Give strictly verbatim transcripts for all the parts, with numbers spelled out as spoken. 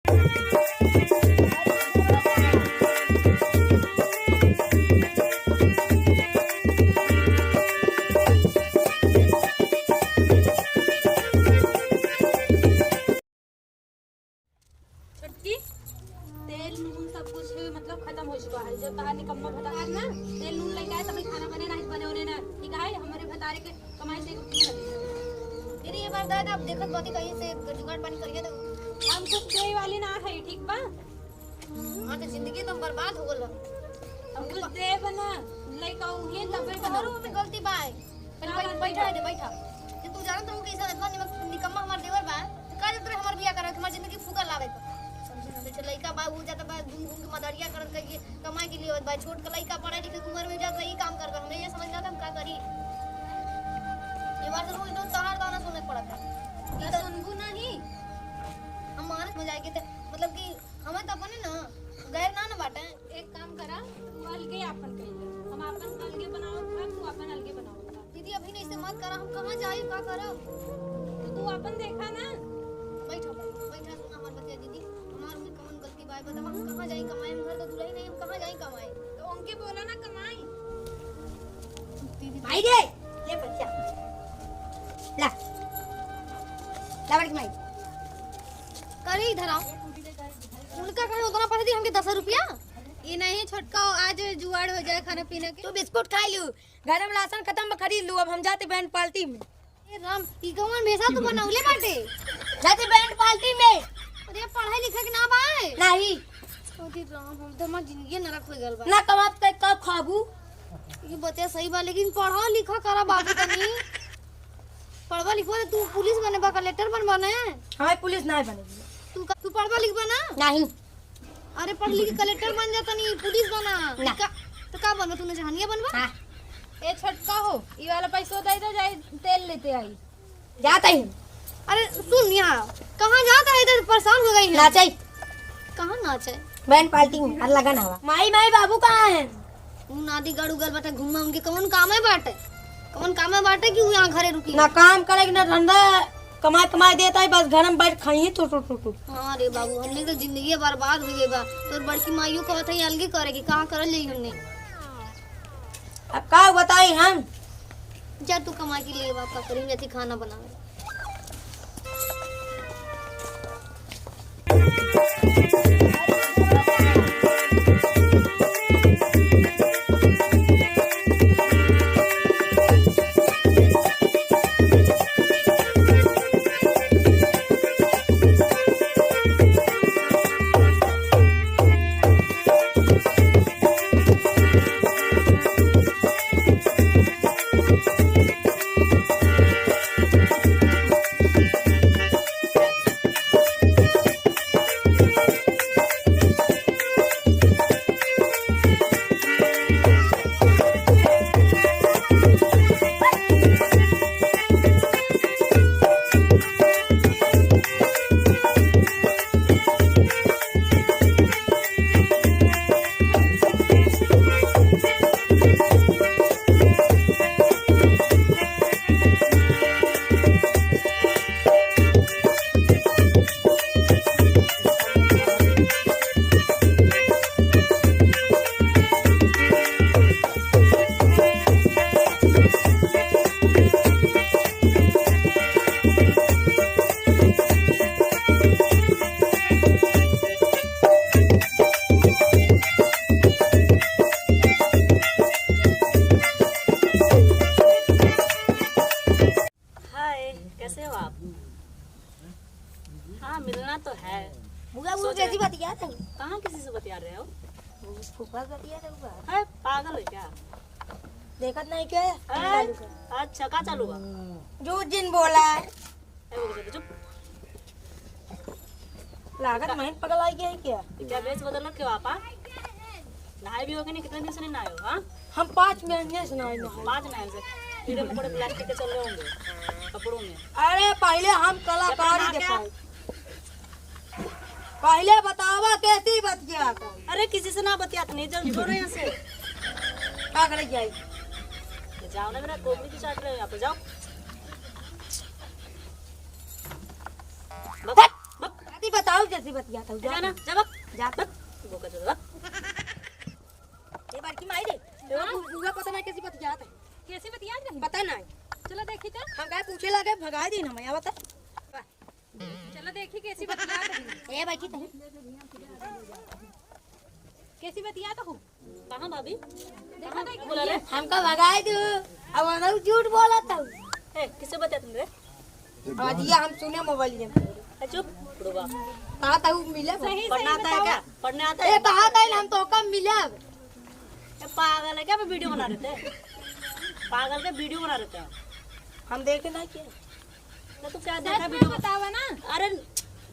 छोटकी, तेल नून सब कुछ मतलब खत्म हो चुका है। जब तहार निकम्मा भतार ना तेल नून लेके आए, तभी खाना बने ना, बने होने ना। ठीक है, हमारे भतारे के कमाई से कुछ नहीं बने। दीदी, ये बार दादा, अब देखत बाटी कहीं से जुगाड़ पानी करिए तो। हम कुछ देवे वाली ना है, ठीक बा? हाँ, तो जिंदगी तो बर्बाद हो गल बा। हम कुछ देब ना, लइका उहे तबे बनाओ। तोहरो में गलती बा। पहले का बैठ-, गलती बैठा बा? है दे, बैठा। जे तू जानत रहू कि ऐसा इतना निमक-, निकम्मा हमार देवर बा, तो का जरूरत रहे हमार बियाह करावे, हमार जिंदगी फूका लावे तो। समझे ना, जैसे लइका बा, वो जाता बा, घूम घूम के मदरिया करन कहिए, कमाए के लिए बा, छोट का लइका पढ़े लिखे के उम्र में जाता, ये काम करबा, हमें ये समझ ना था, हम का करी। ये बार तो रोज रोज तहार गाना सुने के पड़त है। तो सुनबू नहीं? हम मानस में जाएगी तो, मतलब कि हमें तो अपने ना गैर ना, ना बाटे। एक काम करा, तू अलगे आपन कइले, हम आपन अलगे बनावत बा, तू आपन अलगे बनावत बा। दीदी, अभी नहीं से मत करा, हम कहाँ जाई, का करब? तो तू आपन देखा ना। बैठा, बैठा, सुना हमार बतिया दीदी, हमार उनके कौन गलती बा, बतावा, हम कहाँ जाई कमाए, हम घर का दुल्हन नहीं, हम कहाँ जाई कमाए? तो उनके बोला ना कमाई। दीदी, भाई रे, ले बच्चा, ला, ला बड़ी माई। करे इधर आओ। उनका कहे उतना पैसा दी हमके दस रुपया। ये नहीं छोटका, आज जुआड़ हो जाए खाना पीना के। तू बिस्कुट खाई लू, घर में राशन खत्म बा, खरीद लू, अब हम जाते बैंड पार्टी में। ए राम, ई कौन भेसा तू बनौले बाटे? जाते बैंड पार्टी में। अरे पढ़ाई लिखा के ना बाए? नहीं। अरे राम, हम तो हमार जिंदगी नरक हो गल बा। ना कमात के कब खाबू? ये बतिया सही बा, लेकिन पढ़ा लिखा करा बाबू तनी। पढ़बा लिखबा तो तू पुलिस बने बा, कलेक्टर बनबा ने? हमें पुलिस नहीं बनेगी। तू का, तू पढ़बा लिखबा ना? नहीं। अरे पढ़ लिख के कलेक्टर बन जा तनी, पुलिस बना। ना। का, तो का बनबा तू, नचहनिया बनबा? हाँ। ए छोटका हो, ई वाला पैसो दे दो, जाई तेल लेते आई। जात ही। अरे सुन यहाँ, कहाँ जात है, इधर परेशान हो गई है। नाचे। कहाँ नाचे? बैंड पार्टी में, और लगन हवा। माई, माई, बाबू कहाँ हैं? उ नादी गड़ू गल बाटे, घूमा उनके कौन काम है बाटे? कौन काम है बाटे कि उ यहाँ घरे रुकी? ना काम करे ना धंधा, कमाए कमाए देता है, बस घर में बैठ खाई है, टू, टू, टू, टू। हाँ रे बाबू, हमने तो जिंदगी बर्बाद हो गई बा। तोर बड़की माइयो कहत है अलगे करे की, कहाँ करल जाई हमने? अब का बताई हम? जा तू कमा के लिए बाप का करी, जाती खाना बनावे। हाय, कैसे हो आप? हाँ, मिलना तो है। बुआ, बुआ, सोच रहे कैसी बतिया थे? कहाँ किसी से बतिया रहे हो? वो फूफा से बतिया थे, बुआ। है, पागल है क्या? देखत नहीं क्या? है? चालू कर। अच्छा, का चालू बा? जो जिन बोला है। ए, रुक जा, चुप। लागत महीन पगल आई गया है क्या? ये क्या भेष बदल रखे हो आप, हाँ? नहाए भी हो कि नहीं? कितने दिन से नहीं नहाए हो, हाँ? हम पाँच महीने से नहाए, नहाए। पाँच महीने से? कीड़े मकोड़े प्लास्टिक के चल रहे होंगे कपड़ों में। अरे, पहले हम कलाकारी दिखाए। पहले बतावा, कैसी बतिया? अरे, किसी से ना बतियात नहीं, जल्दी छोड़ो यहाँ से। का करे जाई? ये जाओ ना, मेरा गोबरी की चाट रहे हो यहाँ पे, जाओ। बक, बक। अभी बताओ। कैसी बतियात हऊ, जा। जाना, जा बक। जा बक। बोका चोद बक। ए बड़की माई रे, ए हाँ? बु-, बुआ पता नहीं कैसी बतियात है। कैसी बतियात रही? पता नहीं। चलो देखी तो। हम काहे पूछे लागे, भगाई दीन हम, आवत है। चलो देखी कैसी बतियात रही। ए बड़की तही। कैसी बतियात हो? कहाँ भाभी? देखो तो, बोला रे। हमका भगाई दू। अब हम झूठ बोलत हऊ। ए, किससे बतियात हऊ रे? आज ये हम सुने मोबाइल में। ए, चुप, बुढ़वा। कहा था वो मिले? सही, पढ़ना सही आता है बताओ। क्या? पढ़ने आता ए, है? कहा था हम तो कब मिले? ए, पागल है क्या? मैं वीडियो बना रहे थे। पागल के वीडियो बना रहे थे। हम देखे ना क्या? तो तू क्या सच देखा में वीडियो? बतावा ना। अरे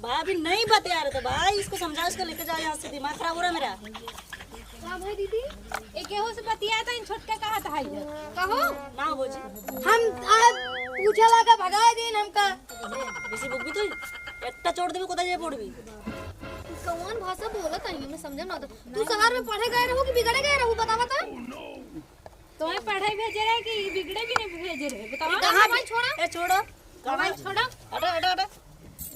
भाभी, नहीं बतिया रहे थे भाई, इसको समझा, इसको लेके जाओ यहाँ से, दिमाग खराब हो रहा है मेरा। हाँ भाई दीदी, ए केहू से बतिया था, इन छोटका कहा था, हाय। कहो। ना भौजी। हम आज पूछे लगा, भगा दीन हमका। बेसी बुक भी तो एकटा चोट देबे, कोता जाए पड़बी। कौन भाषा बोलत है, मैं समझे ना तो। तू शहर में पढ़े गए रहू कि बिगड़े गए रहू, बता, बता। तुम्हें पढ़े भेजे रहे कि बिगड़े भी नहीं भेजे रहे? बताओ। ये कहाँ मोबाइल छोड़ा? ए, छोड़ो। मोबाइल छोड़ा। हटो, हटो, हटो।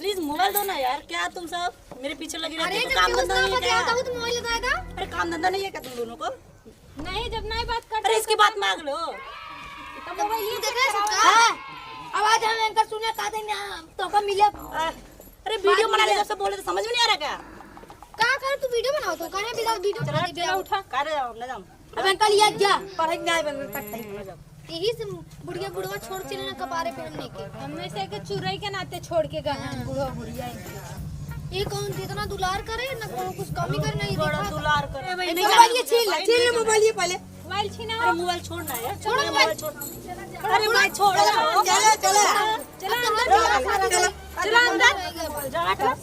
प्लीज मोबाइल दो ना यार, क्या तुम सब मेरे पीछे लगी रहती अरे, हो? जब काम दोस्त धंधा ना नहीं है क्या? बतियाता हूँ तो मोबाइल दे देता। अरे, काम धंधा नहीं है क्या तुम दोनों को? नहीं, जब नहीं बात करते अरे, इसकी तो बात मांग लो। तो मोबाइल ये देख रहे हैं सबका? हाँ। अब आज हम एंकर सुने का देंगे, हम तो का मिले। अरे, वीडियो बना ले, जब से बोले तो समझ में नहीं आ रहा क्या? का कर तू वीडियो बनाओ तो, काहे बिना वीडियो चला, बना दे चला, बिना? उठा। का रे, हम ना जाम। अब अंकल ये क्या? पढ़े के नहीं बन तक नहीं। यही से बुढ़िया बुढ़वा छोड़ चले ना कपारे पे हमने के। हमें से के चुरई के नाते छोड़ के गए हैं बुढ़वा बुढ़िया इनके। ये कौन इतना दुलार करे ना, कौन कुछ कमी करे, नहीं बड़ा देखा। दुलार करे। ए, भाई, ए, नहीं मोबाइल जाना ये छीन ले, भाई, छीन ले नहीं मोबाइल ये पहले। मोबाइल छीना। अरे मोबाइल छोड़ना है। छोड़ मोबाइल। मोबाइल छोड़। अरे भाई छोड़। चला, चला। चला अंदर, चला, चला, चला। चला अंदर। जा, हट।